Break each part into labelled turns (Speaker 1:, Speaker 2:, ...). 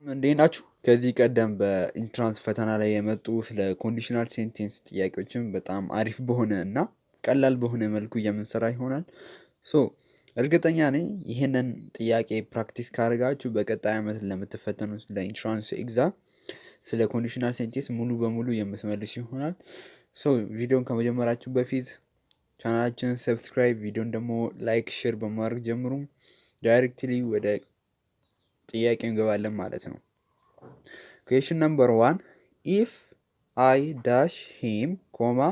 Speaker 1: እንዴት ናችሁ? ከዚህ ቀደም በ entrance ፈተና ላይ የመጡ ስለ conditional sentence ጥያቄዎችን በጣም አሪፍ በሆነ እና ቀላል በሆነ መልኩ የምንሰራ ይሆናል። So እርግጠኛ ነኝ ይህንን ጥያቄ practice ካደረጋችሁ በቀጣይ ዓመት ለምትፈተኑት ለ entrance exam ስለ conditional sentence ሙሉ በሙሉ የምትመልሱ ይሆናል። So ቪዲዮን ከመጀመራችሁ በፊት ቻናላችንን subscribe፣ ቪዲዮን ደግሞ like፣ share በማድረግ ጀምሩ። Directly ወደ ጥያቄ እንገባለን ማለት ነው። Question number 1: If I dash him comma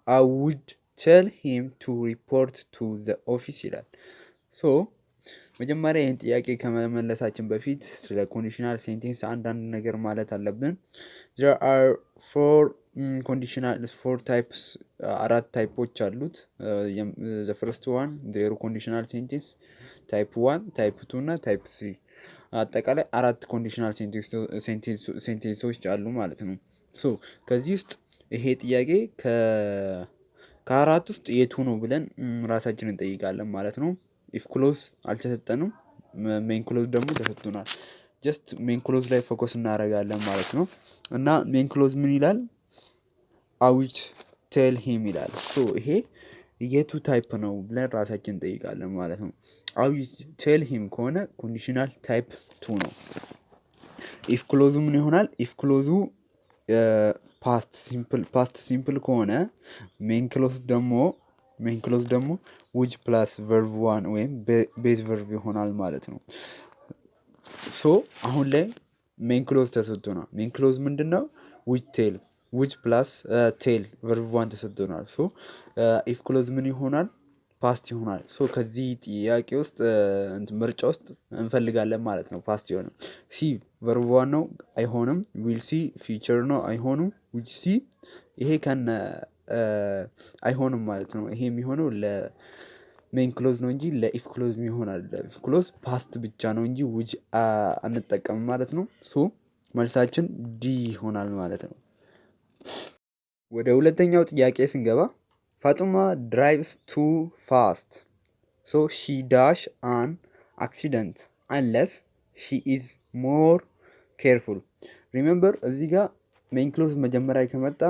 Speaker 1: I would tell him to report to the office ይላል። So መጀመሪያ ይህን ጥያቄ ከመመለሳችን በፊት ስለ conditional sentence አንዳንድ ነገር ማለት አለብን። There are four conditional, four types፣ አራት type ኦች አሉት። The first one zero conditional sentence፣ type 1፣ type 2 እና type 3። አጠቃላይ አራት conditional sentence ኦች አሉ ማለት ነው። So ከዚህ ውስጥ ይሄ ጥያቄ ከአራት ውስጥ የቱ ነው ብለን ራሳችንን እንጠይቃለን ማለት ነው። If clause አልተሰጠንም፣ main clause ደግሞ ተሰጥቶናል። Just main clause ላይ focus እናደርጋለን ማለት ነው። እና main clause ምን ይላል? "I would tell him" ይላል። So ይሄ የቱ type ነው ብለን ራሳችን እንጠይቃለን ማለት ነው። "I would tell him" ከሆነ conditional type 2 ነው። If clause ኡ ምን ይሆናል? If clause ኡ past simple ከሆነ main clause ደግሞ would plus verb 1 ወይም base verb ይሆናል ማለት ነው። So አሁን ላይ main clause ተሰጥቶናል። Main clause ምንድን ነው? Would tell፣ would plus tell verb 1 ተሰጥቶናል። So if clause ምን ይሆናል? Past ይሆናል። So ከዚህ ጥያቄ ውስጥ ምርጫ ውስጥ እንፈልጋለን ማለት ነው። Past የሆነ C verb 1 ነው፣ አይሆንም። Will see future ነው፣ አይሆንም። Would see ይሄ ከነ አይሆንም ማለት ነው። ይሄ የሚሆነው ለ main clause ነው እንጂ ለ if clause የሚሆን አይደለም። If clause past ብቻ ነው እንጂ would አንጠቀምም ማለት ነው። So መልሳችን D ይሆናል ማለት ነው። ወደ ሁለተኛው ጥያቄ ስንገባ ፋጡማ drives too fast, so she dash an accident unless she is more careful። Remember፣ እዚህ ጋር main clause መጀመሪያ ከመጣ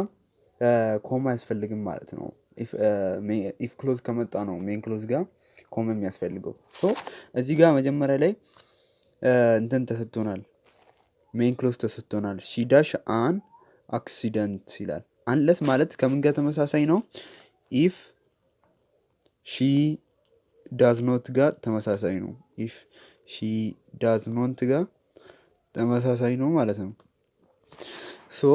Speaker 1: comma አያስፈልግም ማለት ነው። If clause ከመጣ ነው main clause ጋር comma የሚያስፈልገው። So እዚህ ጋር መጀመሪያ ላይ እንትን ተሰጥቶናል፣ main clause ተሰጥቶናል። "She dash an accident" ይላል። Unless ማለት ከምን ጋር ተመሳሳይ ነው? "If she does not" ጋር ተመሳሳይ ነው። "If she does not" ጋር ተመሳሳይ ነው ማለት ነው። So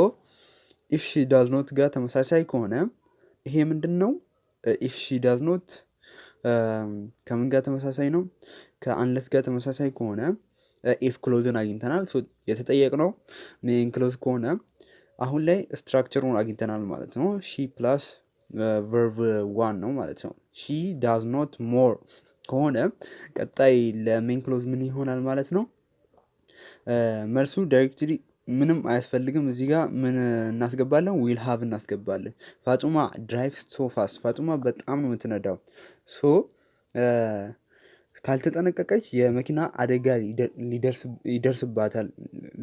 Speaker 1: "if she does not" ጋር ተመሳሳይ ከሆነ ይሄ ምንድን ነው? "If she does not" ከምን ጋር ተመሳሳይ ነው? ከ unless ጋር ተመሳሳይ ከሆነ if clause ን አግኝተናል። የተጠየቅነው main clause ከሆነ አሁን ላይ structure ኡን አግኝተናል ማለት ነው። She plus verb 1 ነው ማለት ነው። "She does not more" ከሆነ ቀጣይ ለ main clause ምን ይሆናል ማለት ነው? መልሱ directly ምንም አያስፈልግም። እዚህ ጋር ምን እናስገባለን? Will have እናስገባለን። ፋጡማ drives so fast፣ ፋጡማ በጣም ነው የምትነዳው። So ካልተጠነቀቀች የመኪና አደጋ ይደርስባታል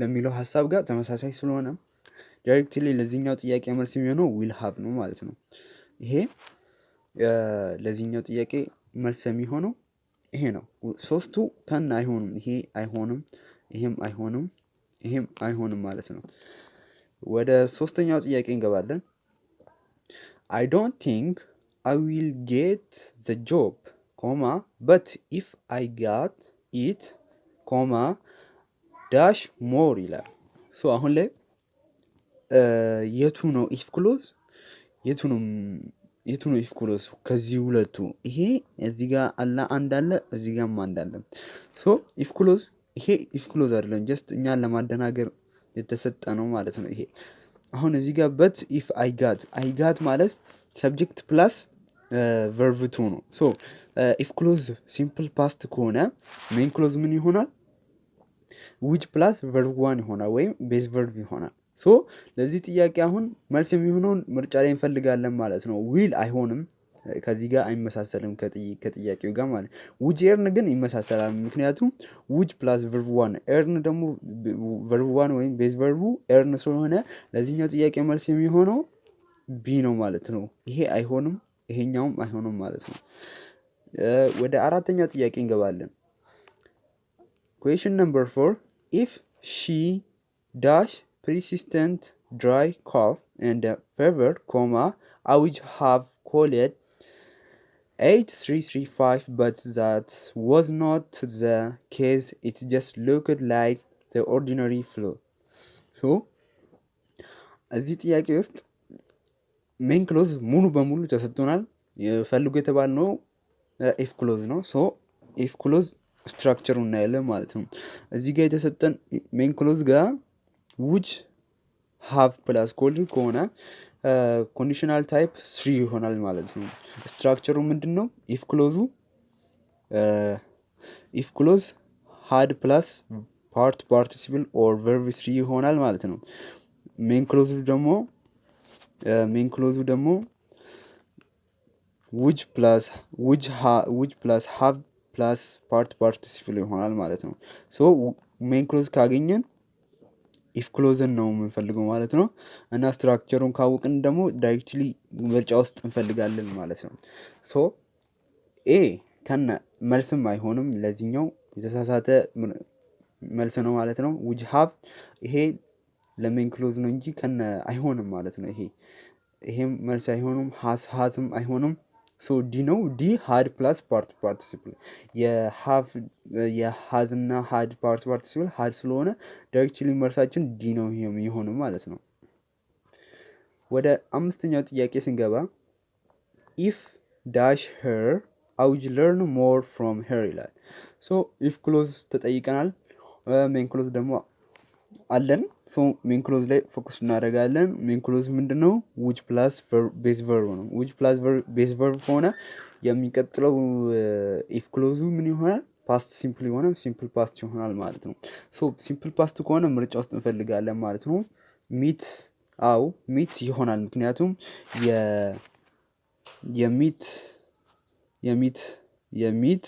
Speaker 1: ለሚለው ሀሳብ ጋር ተመሳሳይ ስለሆነ directly ለዚህኛው ጥያቄ መልስ የሚሆነው will have ነው ማለት ነው። ይሄ ለዚህኛው ጥያቄ መልስ የሚሆነው ይሄ ነው። ሶስቱ ከነ አይሆኑም። ይሄ አይሆንም፣ ይሄም አይሆንም፣ ይሄም አይሆንም ማለት ነው። ወደ ሶስተኛው ጥያቄ እንገባለን። I don't think I will get the job comma but if I got it comma dash more ይላል። So አሁን ላይ የቱ ነው if clause፣ የቱ ነው if clause ከዚህ ሁለቱ? ይሄ እዚህ ጋር አለ አንድ አለ፣ እዚህ ጋርም አንድ አለ። So if clause ይሄ if clause አይደለም፣ just እኛን ለማደናገር የተሰጠ ነው ማለት ነው። ይሄ አሁን እዚህ ጋር "but if I got"፣ I got ማለት subject plus verb 2 ነው። So if clause simple past ከሆነ main clause ምን ይሆናል? Would plus verb 1 ይሆናል ወይም base verb ይሆናል። So ለዚህ ጥያቄ አሁን መልስ የሚሆነውን ምርጫ ላይ እንፈልጋለን ማለት ነው። Will አይሆንም። ከዚህ ጋር አይመሳሰልም ከጥያቄው ጋር ማለት። Would earn ግን ይመሳሰላል። ምክንያቱም would plus verb one፣ earn ደግሞ verb one ወይም base verb ኡ earn ስለሆነ ለዚህኛው ጥያቄ መልስ የሚሆነው B ነው ማለት ነው። ይሄ አይሆንም፣ ይሄኛውም አይሆንም ማለት ነው። ወደ አራተኛው ጥያቄ እንገባለን። Question number 4: if she dash persistent dry cough and fever comma I would have called 8335, but that was not the case. It just looked like the ordinary flu. So እዚህ ጥያቄ ውስጥ main clause ሙሉ በሙሉ ተሰጥቶናል። ፈልጉ የተባልነው if clause ነው። So if clause structure ኡ እናያለን ማለት ነው። እዚህ ጋር የተሰጠን main clause ጋር would have plus called ከሆነ conditional type three ይሆናል ማለት ነው። Structure ኡ ምንድን ነው? If clause had plus past participle or verb three ይሆናል ማለት ነው። Main clause ኡ ደግሞ would plus have plus past participle ይሆናል ማለት ነው። So main clause ካገኘን if clause ን ነው የምንፈልገው ማለት ነው። እና structure ኡን ካወቅን ደግሞ directly ምርጫ ውስጥ እንፈልጋለን ማለት ነው። So A ከነ መልስም አይሆንም፣ ለዚህኛው የተሳሳተ መልስ ነው ማለት ነው። Would have ይሄ ለ main clause ነው እንጂ ከነ አይሆንም ማለት ነው። ይሄም መልስ አይሆንም፣ has ም አይሆንም። So D ነው። D had plus past participle፣ የ have የ has እና had past participle had ስለሆነ directly መልሳችን D ነው የሚሆነው ማለት ነው። ወደ አምስተኛው ጥያቄ ስንገባ if dash her, I would learn more from her ይላል። So if clause ተጠይቀናል። Main clause ደግሞ አለን። So main clause ላይ focus እናደርጋለን። Main clause ምንድን ነው? Would plus base verb ነው። Would plus base verb ከሆነ የሚቀጥለው if clause ኡ ምን ይሆናል? Past simple የሆነ simple past ይሆናል ማለት ነው። So simple past ከሆነ ምርጫ ውስጥ እንፈልጋለን ማለት ነው። Meet፣ አው meet ይሆናል። ምክንያቱም የ meet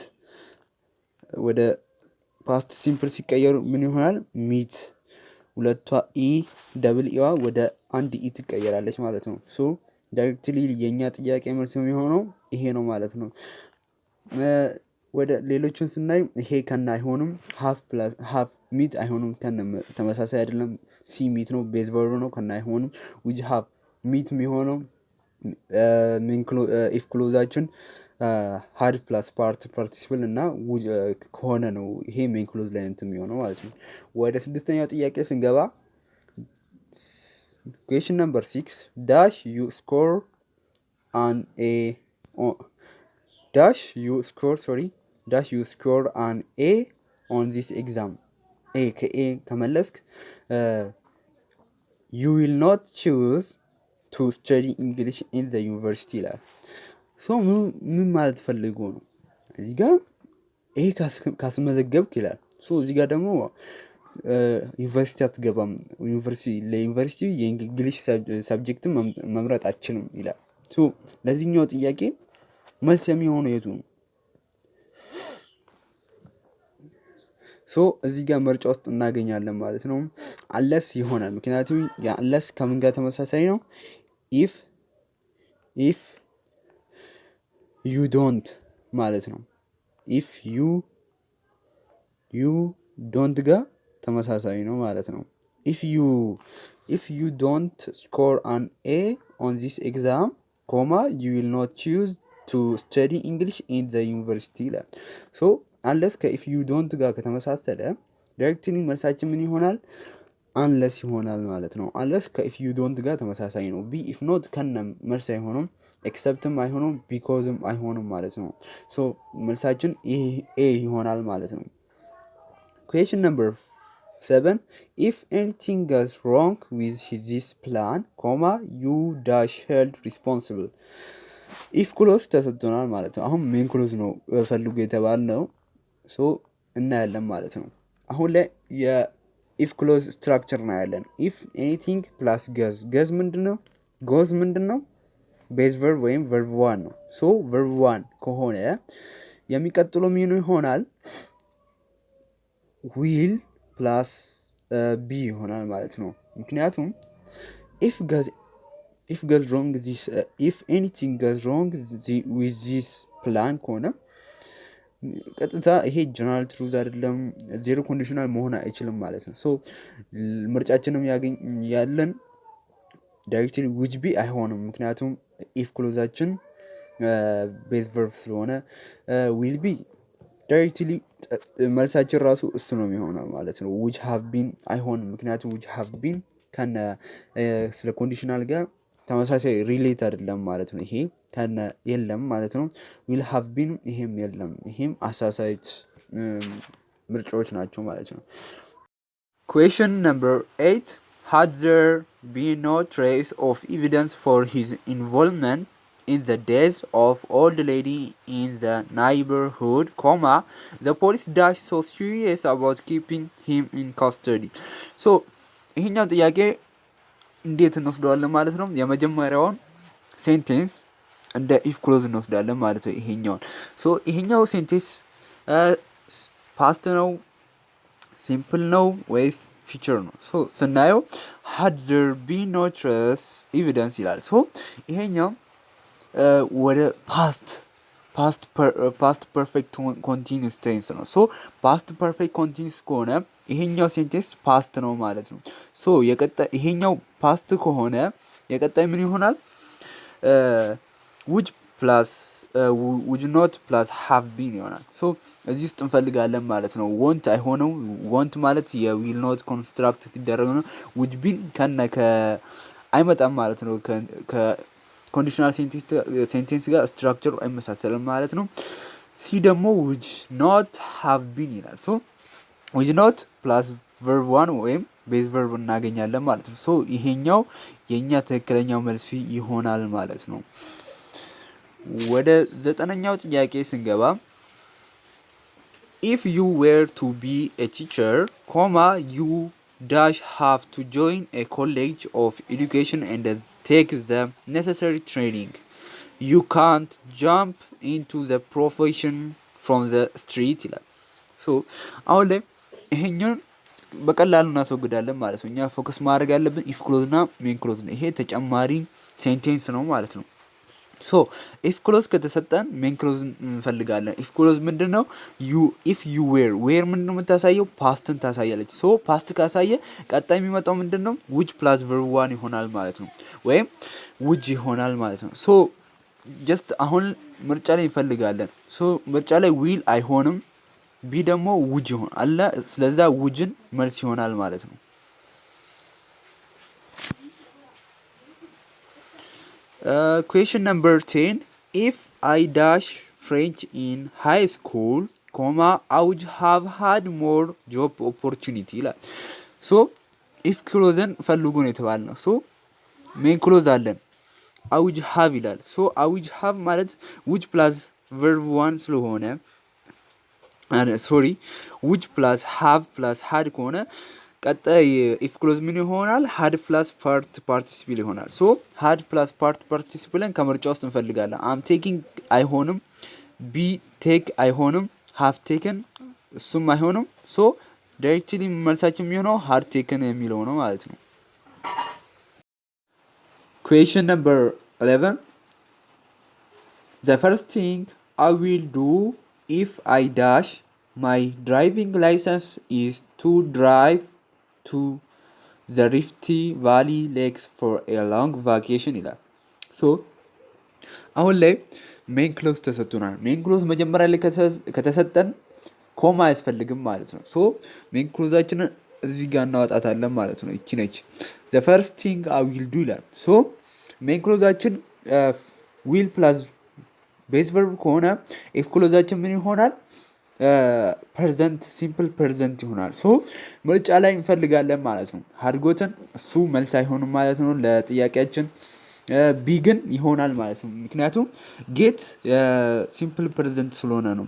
Speaker 1: ወደ past simple ሲቀየሩ ምን ይሆናል? Met፣ ሁለቷ e double e ዋ ወደ አንድ e ትቀየራለች ማለት ነው። So directly የእኛ ጥያቄ መልስ የሚሆነው ይሄ ነው ማለት ነው። ወደ ሌሎቹን ስናይ ይሄ ከነ አይሆንም። Have plus have meet አይሆንም፣ ከነ ተመሳሳይ አይደለም። C meet ነው፣ base verb ነው፣ ከነ አይሆንም። Would have meet የሚሆነው if clause ኣችን had plus past participle እና ከሆነ ነው ይሄ main clause ላይ እንትን የሚሆነው ማለት ነው። ወደ ስድስተኛው ጥያቄ ስንገባ question number 6: dash you score an A dash you score, sorry, dash you score an A on this exam፣ A ከ A ከመለስክ you will not choose to study English in the university ይላል። So ምን ማለት ፈልጎ ነው? እዚህ ጋር A ካስመዘገብክ ይላል። So እዚህ ጋር ደግሞ ዩኒቨርሲቲ አትገባም፣ ዩኒቨርሲቲ ለዩኒቨርሲቲ የ English subject ን መምረጥ አትችልም ይላል። So ለዚህኛው ጥያቄ መልስ የሚሆነው የቱ ነው? So እዚህ ጋር ምርጫ ውስጥ እናገኛለን ማለት ነው። Unless ይሆናል። ምክንያቱም የ unless ከምን ጋር ተመሳሳይ ነው? If you don't ማለት ነው። If you don't ጋር ተመሳሳይ ነው ማለት ነው። If you don't score an A on this exam comma you will not choose to study English in the university ይላል። So unless ከ if you don't ጋር ከተመሳሰለ directly መልሳችን ምን ይሆናል? Unless ይሆናል ማለት ነው። Unless ከ if you don't ጋር ተመሳሳይ ነው። B if not ከነ መልስ አይሆኑም፣ except ም አይሆኑም፣ because ም አይሆኑም ማለት ነው። So መልሳችን A ይሆናል ማለት ነው። Question number 7: if anything goes wrong with this plan comma you dash held responsible። If clause ተሰጥቶናል ማለት ነው። አሁን main clause ነው ፈልጉ የተባልነው፣ so እናያለን ማለት ነው። አሁን ላይ የ if clause structure ነው ያለን። If anything plus goes። Goes ምንድን ነው? Goes ምንድን ነው? Base verb ወይም verb one ነው። So verb one ከሆነ የሚቀጥለው ምን ይሆናል? Will plus be ይሆናል ማለት ነው። ምክንያቱም if goes wrong this if anything goes wrong with this plan ከሆነ ቀጥታ ይሄ general truth አይደለም፣ zero conditional መሆን አይችልም ማለት ነው። So ምርጫችንም ያገኝ ያለን directly would be አይሆንም፣ ምክንያቱም if clause ኣችን base verb ስለሆነ። Will be directly መልሳችን ራሱ እሱ ነው የሚሆነው ማለት ነው። Would have been አይሆንም፣ ምክንያቱም would have been ከነ ስለ conditional ጋር ተመሳሳይ relate አይደለም ማለት ነው። ይሄ ከነ የለም ማለት ነው። Will have been ይሄም የለም። ይሄም አሳሳይት ምርጫዎች ናቸው ማለት ነው። Question number 8. Had there been no trace of evidence for his involvement in the death of old lady in the neighborhood, comma, the police dash so serious about keeping him in custody. So ይሄኛው ጥያቄ እንዴት እንወስደዋለን ማለት ነው? የመጀመሪያውን sentence እንደ if clause እንወስዳለን ማለት ነው። ይሄኛውን so ይሄኛው sentence past ነው፣ simple ነው ወይስ future ነው? So ስናየው had there been no trace evidence ይላል። So ይሄኛው ወደ past perfect continuous tense ነው። So past perfect continuous ከሆነ ይሄኛው sentence past ነው ማለት ነው። So የቀጣይ ይሄኛው past ከሆነ የቀጣይ ምን ይሆናል? Would plus would not plus have been ይሆናል። So እዚህ ውስጥ እንፈልጋለን ማለት ነው። Won't አይሆንም። Won't ማለት የ will not construct ሲደረግ ነው። Would been ከነ ከ አይመጣም ማለት ነው። ከ conditional sentence ጋር structure ኡ አይመሳሰልም ማለት ነው። C ደግሞ would not have been ይላል። So would not plus verb one ወይም base verb እናገኛለን ማለት ነው። So ይሄኛው የእኛ ትክክለኛው መልስ ይሆናል ማለት ነው። ወደ ዘጠነኛው ጥያቄ ስንገባ፣ if you were to be a teacher, comma, you dash have to join a college of education and take the necessary training. You ካንት ጃምፕ ኢንቱ ዘ ፕሮፌሽን ፍሮም ዘ ስትሪት ይላል። So አሁን ላይ ይሄኛውን በቀላሉ እናስወግዳለን ማለት ነው። እኛ focus ማድረግ ያለብን if clause እና main clause ነው። ይሄ ተጨማሪ sentence ነው ማለት ነው። So if clause ከተሰጠን main clause እንፈልጋለን። If clause ምንድን ነው? You if you were፣ were ምንድን ነው የምታሳየው? Past ን ታሳያለች። So past ካሳየ ቀጣይ የሚመጣው ምንድን ነው? Would plus verb one ይሆናል ማለት ነው፣ ወይም would ይሆናል ማለት ነው። So just አሁን ምርጫ ላይ እንፈልጋለን። So ምርጫ ላይ will አይሆንም፣ B ደግሞ would ይሆን አለ። ስለዛ would ን መልስ ይሆናል ማለት ነው። Question number 10. If I dash French in high school, comma, I would have had more job opportunity ይላል። So if clause ን ፈልጉ ነው የተባልነው። So main clause አለን፣ I would have ይላል። So I would have ማለት would plus verb one ስለሆነ፣ sorry, would plus have plus had ከሆነ ቀጣይ if clause ምን ይሆናል? Had plus past participle ይሆናል። So had plus past participle ን ከምርጫ ውስጥ እንፈልጋለን። Am taking አይሆንም፣ B take አይሆንም፣ have taken እሱም አይሆንም። So directly መልሳችን የሚሆነው had taken የሚለው ነው ማለት ነው። Question number 11. The first thing I will do if I dash my driving license is to drive to the Rift Valley Lakes for a long vacation ይላል። So አሁን ላይ main clause ተሰጥቶናል። Main clause መጀመሪያ ላይ ከተሰጠን comma አያስፈልግም ማለት ነው። So main clause ኣችንን እዚህ ጋር እናወጣታለን ማለት ነው። ይቺ ነች፣ the first thing I will do ይላል። So main clause ኣችን will plus base verb ከሆነ if clause ኣችን ምን ይሆናል? Present simple present ይሆናል። So ምርጫ ላይ እንፈልጋለን ማለት ነው። Had gotten እሱ መልስ አይሆንም ማለት ነው ለጥያቄያችን። B ግን ይሆናል ማለት ነው። ምክንያቱም get simple present ስለሆነ ነው።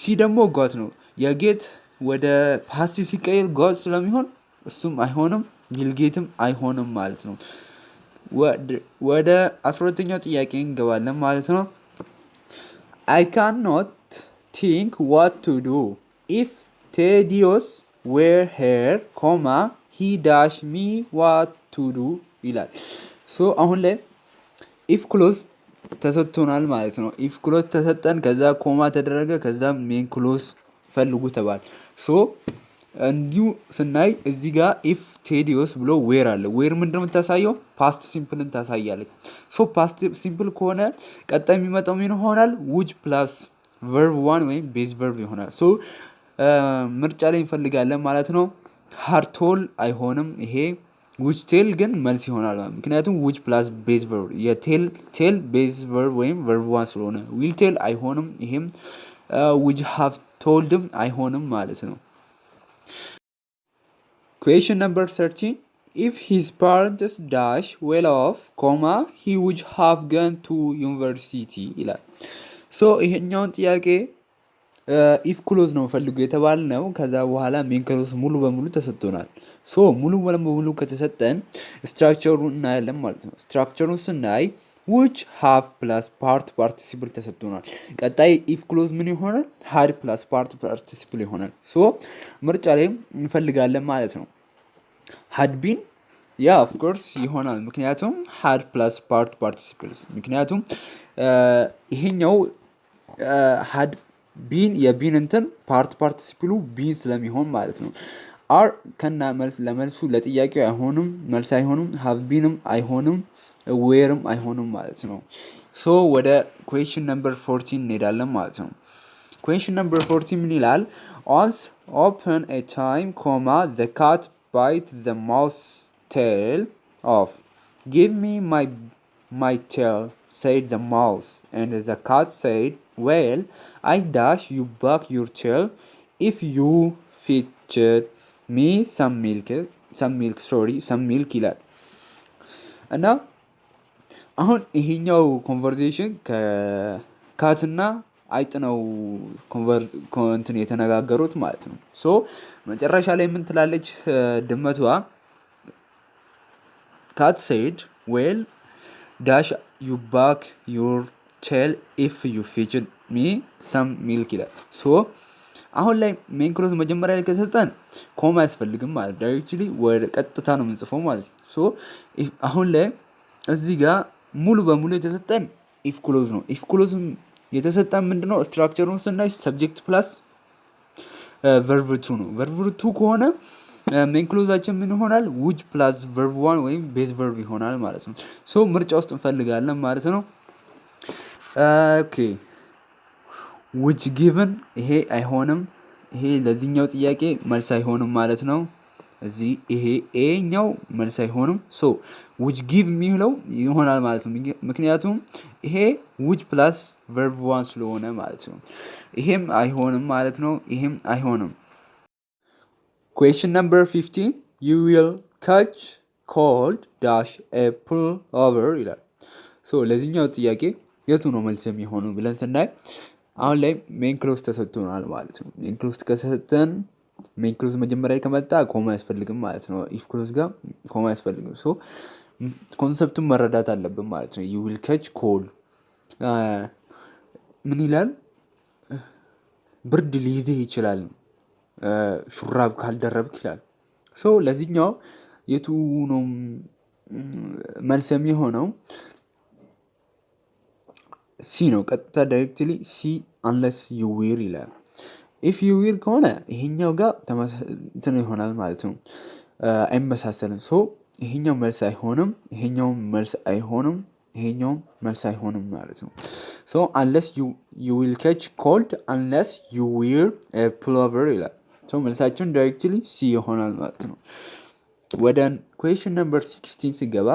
Speaker 1: C ደግሞ got ነው። የ get ወደ past ሲቀይር got ስለሚሆን እሱም አይሆንም። Will get ም አይሆንም ማለት ነው። ወደ 12ኛው ጥያቄ እንገባለን ማለት ነው። አይ ካን ኖት ቲንክ ዋት ቱ ዱ ኢፍ ቴዲዮስ were here comma he dash me what to do ይላል። So አሁን ላይ if clause ተሰጥቶናል ማለት ነው። If clause ተሰጠን፣ ከዛ comma ተደረገ፣ ከዛ main clause ፈልጉ ተባለ። So እንዲሁ ስናይ እዚህ ጋር if ቴዲዮስ ብሎ were አለ። Were ምንድነው የምታሳየው? Past simple ን ታሳያለች። So past simple ከሆነ ቀጣይ የሚመጣው ምን ይሆናል? Would plus verb one ወይም base verb ይሆናል። So ምርጫ ላይ እንፈልጋለን ማለት ነው። Had told አይሆንም ይሄ፣ would tell ግን መልስ ይሆናል። ምክንያቱም would plus base verb የ tell tell base verb ወይም verb one ስለሆነ will tell አይሆንም። ይሄም would have told ም አይሆንም ማለት ነው። Question number 13. If his parents dash well off comma he would have gone to university ይላል። So ይሄኛውን ጥያቄ if clause ነው ፈልጉ የተባልነው። ከዛ በኋላ main clause ሙሉ በሙሉ ተሰጥቶናል። So ሙሉ በሙሉ ከተሰጠን structure ኡን እናያለን ማለት ነው። Structure ኡን ስናይ would have plus past participle ተሰጥቶናል። ቀጣይ if clause ምን ይሆናል? Had plus past participle ይሆናል። So ምርጫ ላይ እንፈልጋለን ማለት ነው። Had been, yeah, of course ይሆናል። ምክንያቱም had plus past participles፣ ምክንያቱም ይሄኛው had been የ been እንትን past participle ኡ been ስለሚሆን ማለት ነው። Are ከና መልስ ለመልሱ ለጥያቄው አይሆንም፣ መልስ አይሆንም፣ have been ም አይሆንም፣ were ም አይሆንም ማለት ነው። So ወደ question number 14 እንሄዳለን ማለት ነው። Question number 14 ምን ይላል? Once upon a time comma the cat bite the mouse tail off. "Give me my tail," said the mouse, and the cat said, "Well, I dash you back your tail if you fetched me some milk, sorry, some milk" ይላል። እና አሁን ይሄኛው conversation ከ cat ና አይጥ ነው እንትን የተነጋገሩት ማለት ነው። So መጨረሻ ላይ ምን ትላለች ድመቷ? Cat said, "Well, dash you back your tail if you fetched me some milk" ይላል። So አሁን ላይ main clause መጀመሪያ ላይ ከሰጠን comma አያስፈልግም ማለት directly ወደ ቀጥታ ነው የምንጽፈው ማለት ነው። So አሁን ላይ እዚህ ጋር ሙሉ በሙሉ የተሰጠን if clause ነው። If clause የተሰጠን ምንድነው? Structure ኡን ስናይ subject plus verb two ነው። Verb two ከሆነ main clause ኣችን ምን ይሆናል? Would plus verb one ወይም base verb ይሆናል ማለት ነው። So ምርጫ ውስጥ እንፈልጋለን ማለት ነው። Okay, would given ይሄ አይሆንም። ይሄ ለዚህኛው ጥያቄ መልስ አይሆንም ማለት ነው። እዚህ ይሄ ኤኛው መልስ አይሆንም። So would give የሚለው ይሆናል ማለት ነው። ምክንያቱም ይሄ would plus verb one ስለሆነ ማለት ነው። ይሄም አይሆንም ማለት ነው። ይሄም አይሆንም። Question number 15. You will catch cold dash a pullover ይላል። So ለዚህኛው ጥያቄ የቱ ነው መልስ የሚሆነው ብለን ስናይ አሁን ላይ main clause ተሰጥቶናል ማለት ነው። Main clause ከሰጠን main clause መጀመሪያ ከመጣ comma አያስፈልግም ማለት ነው። If clause ጋር comma አያስፈልግም። So concept ኡን መረዳት አለብን ማለት ነው። You will catch cold ምን ይላል? ብርድ ሊይዝህ ይችላል ሹራብ ካልደረብክ ይላል። So ለዚህኛው የቱ ነው መልስ የሚሆነው? C ነው። ቀጥታ directly C, unless you wear ይላል። If you wear ከሆነ ይሄኛው ጋር እንትን ይሆናል ማለት ነው። አይመሳሰልም። So ይሄኛው መልስ አይሆንም፣ ይሄኛውም መልስ አይሆንም፣ ይሄኛውም መልስ አይሆንም ማለት ነው። So unless you will catch cold unless you wear pullover ይላል። So መልሳችን directly C ይሆናል ማለት ነው። ወደ question number 16 ሲገባ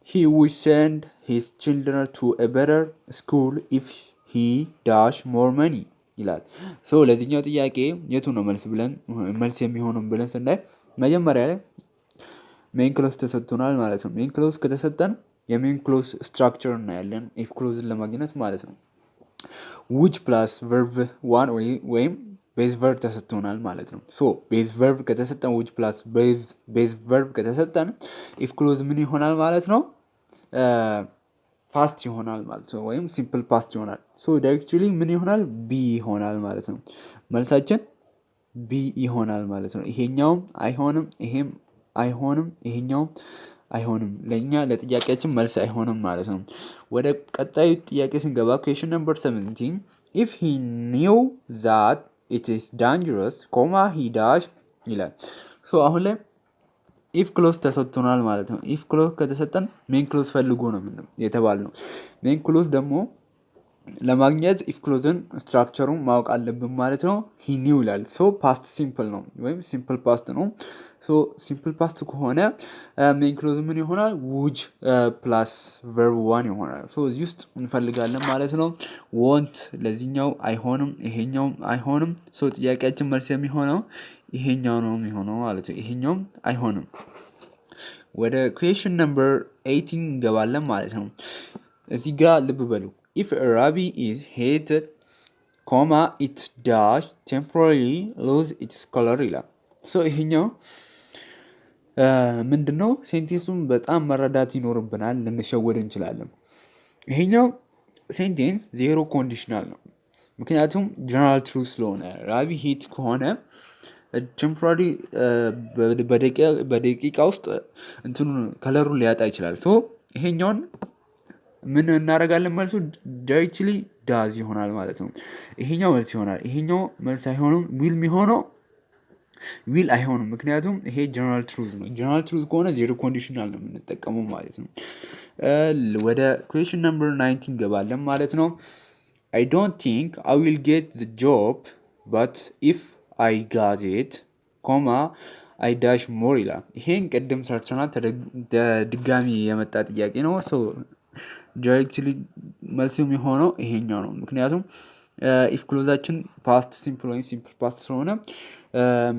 Speaker 1: he would send his children to a better school if he dash more money ይላል። So ለዚህኛው ጥያቄ የቱ ነው መልስ ብለን መልስ የሚሆነው ብለን ስናይ መጀመሪያ ላይ main clause ተሰጥቶናል ማለት ነው። Main clause ከተሰጠን የ main clause structure እናያለን if clause ን ለማግኘት ማለት ነው። Would plus verb one ወይም Base verb ተሰጥቶናል ማለት ነው። So base verb ከተሰጠን፣ would plus base verb ከተሰጠን if clause ምን ይሆናል ማለት ነው? Past ይሆናል ማለት ነው፣ ወይም simple past ይሆናል። So directly ምን ይሆናል? B ይሆናል ማለት ነው። መልሳችን B ይሆናል ማለት ነው። ይሄኛውም አይሆንም፣ ይሄም አይሆንም፣ ይሄኛውም አይሆንም። ለእኛ ለጥያቄያችን መልስ አይሆንም ማለት ነው። ወደ ቀጣዩ ጥያቄ ስንገባ question number 17፣ if he knew that it is dangerous comma he dash ይላል። So አሁን ላይ if clause ተሰጥቶናል ማለት ነው። If clause ከተሰጠን main clause ፈልጉ ነው የተባልነው። Main clause ደግሞ ለማግኘት if clause ን structure ሩን ማወቅ አለብን ማለት ነው። He knew ይላል። So past simple ነው ወይም simple past ነው። So simple past ከሆነ main clause ምን ይሆናል? Would plus verb one ይሆናል። So እዚህ ውስጥ እንፈልጋለን ማለት ነው። Won't ለዚህኛው አይሆንም፣ ይሄኛውም አይሆንም። So ጥያቄያችን መልስ የሚሆነው ይሄኛው ነው የሚሆነው ማለት ነው። ይሄኛውም አይሆንም። ወደ question number 18 እንገባለን ማለት ነው። እዚህ ጋር ልብ በሉ። If ruby is heated comma it dash temporarily lose its color ይላል። So ይሄኛው ምንድነው? Sentence ኡን በጣም መረዳት ይኖርብናል። ልንሸወድ እንችላለን። ይሄኛው sentence zero conditional ነው። ምክንያቱም general truth ስለሆነ ruby heat ከሆነ temporary በደቂቃ ውስጥ እንትኑ color ሩን ሊያጣ ይችላል። So ይሄኛውን ምን እናደርጋለን? መልሱ directly does ይሆናል ማለት ነው። ይሄኛው መልስ ይሆናል። ይሄኛው መልስ አይሆንም። Will የሚሆነው will አይሆንም። ምክንያቱም ይሄ general truth ነው። General truth ከሆነ zero conditional ነው የምንጠቀመው ማለት ነው። ወደ question number 19 እንገባለን ማለት ነው። I don't think I will get the job, but if I got it comma I dash more ይላል። ይሄን ቅድም ሰርተናል። ድጋሚ የመጣ ጥያቄ ነው። So directly መልሱ የሚሆነው ይሄኛው ነው። ምክንያቱም if clause ኣችን past simple ወይም simple past ስለሆነ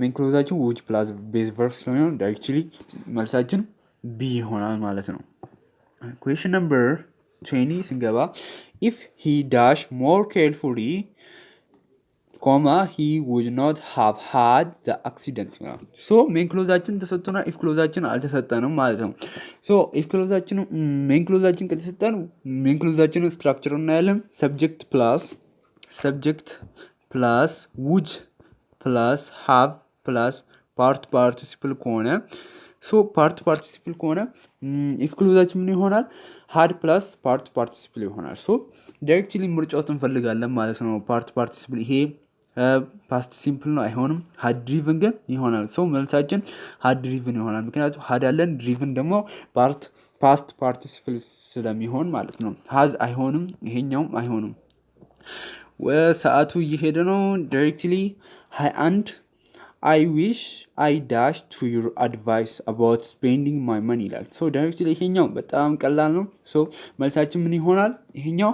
Speaker 1: main clause ኣችን would plus base verb ስለሆነ directly መልሳችን B ይሆናል ማለት ነው። Question number 20 ስንገባ if he dash more carefully comma he would not have had the accident ይላል። So main clause ኣችን ተሰጥቶና if clause ኣችን አልተሰጠንም ማለት ነው። So if clause ኣችን main clause ኣችን ከተሰጠን main clause ኣችን structure እናያለን። Subject plus would plus have plus past participle ከሆነ፣ so past participle ከሆነ if clause ኣችን ምን ይሆናል? Had plus past participle ይሆናል። So directly ምርጫ ውስጥ እንፈልጋለን ማለት ነው። Past participle ይሄ past simple ነው፣ አይሆንም። Had driven ግን ይሆናል። So መልሳችን had driven ይሆናል። ምክንያቱም had አለን፣ driven ደግሞ past participle ስለሚሆን ማለት ነው። Has አይሆንም፣ ይሄኛውም አይሆንም። ሰዓቱ እየሄደ ነው። Directly 21፣ I wish I dash to your advice about spending my money ይላል። So directly ይሄኛው በጣም ቀላል ነው። So መልሳችን ምን ይሆናል? ይሄኛው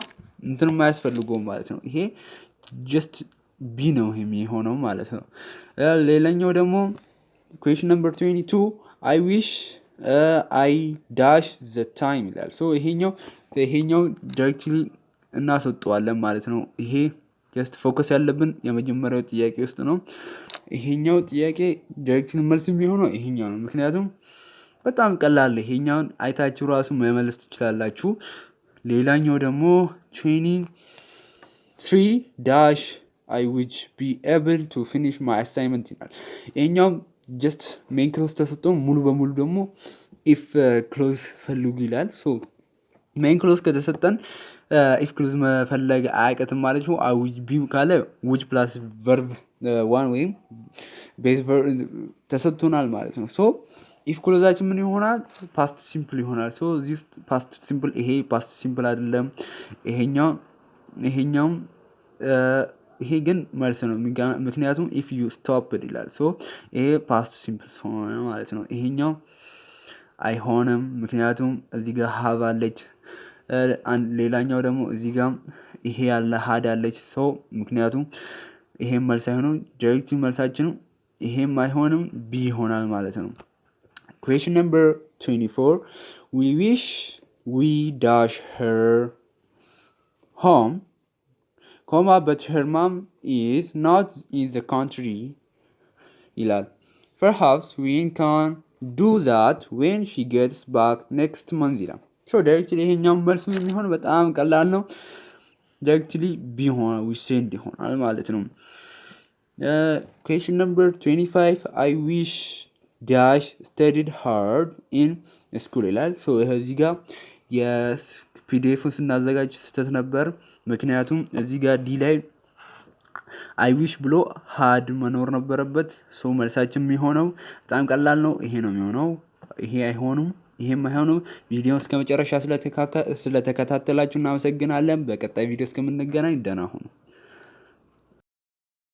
Speaker 1: እንትን የማያስፈልገውም ማለት ነው። ይሄ just B ነው የሚሆነው ማለት ነው። ሌላኛው ደግሞ question number 22፣ I wish I dash the time ይላል። So ይሄኛው directly እናስወጠዋለን ማለት ነው። ይሄ just focus ያለብን የመጀመሪያው ጥያቄ ውስጥ ነው። ይሄኛው ጥያቄ directly መልስ የሚሆነው ይሄኛው ነው። ምክንያቱም በጣም ቀላል፣ ይሄኛውን አይታችሁ ራሱ መመለስ ትችላላችሁ። ሌላኛው ደግሞ 23 dash I would be able to finish my assignment ይላል። ይሄኛውም just main clause ተሰጥቶ ሙሉ በሙሉ ደግሞ if clause ፈልጉ ይላል። So main clause ከተሰጠን if clause መፈለግ አያቅትም ማለት ነው። I would be ካለ would plus verb one ወይም base verb ተሰጥቶናል ማለት ነው። So if clause ኣችን ምን ይሆናል? Past simple ይሆናል። So እዚህ ውስጥ past simple፣ ይሄ past simple አይደለም። ይሄኛውም ይሄ ግን መልስ ነው። ምክንያቱም if you stopped ይላል። So ይሄ past simple ሆነ ማለት ነው። ይሄኛው አይሆንም፣ ምክንያቱም እዚህ ጋር have አለች። ሌላኛው ደግሞ እዚህ ጋር ይሄ ያለ had አለች። So ምክንያቱም ይሄም መልስ አይሆንም። Directly መልሳችን ይሄም አይሆንም፣ B ይሆናል ማለት ነው። Question number 24፣ we wish we dash her home comma she would not have the accident ይላል። So ይሄኛው Comma, but her mom is not in the country ይላል። Perhaps we can do that when she gets back next month ይላል። So directly ይሄኛው መልሱ የሚሆን በጣም ቀላል ነው። Directly B ሆነ we send ይሆናል ማለት ነው። Question number 25, I wish dash studied hard in school ይላል። So እዚህ ጋር የ PDF ኡን ስናዘጋጅ ስህተት ነበር። ምክንያቱም እዚህ ጋር D ላይ I wish ብሎ had መኖር ነበረበት። So መልሳችን የሚሆነው በጣም ቀላል ነው። ይሄ ነው የሚሆነው። ይሄ አይሆኑም፣ ይሄም አይሆኑም። ቪዲዮን እስከ መጨረሻ ስለተከታተላችሁ እናመሰግናለን። በቀጣይ ቪዲዮ እስከምንገናኝ ደህና ሁኑ።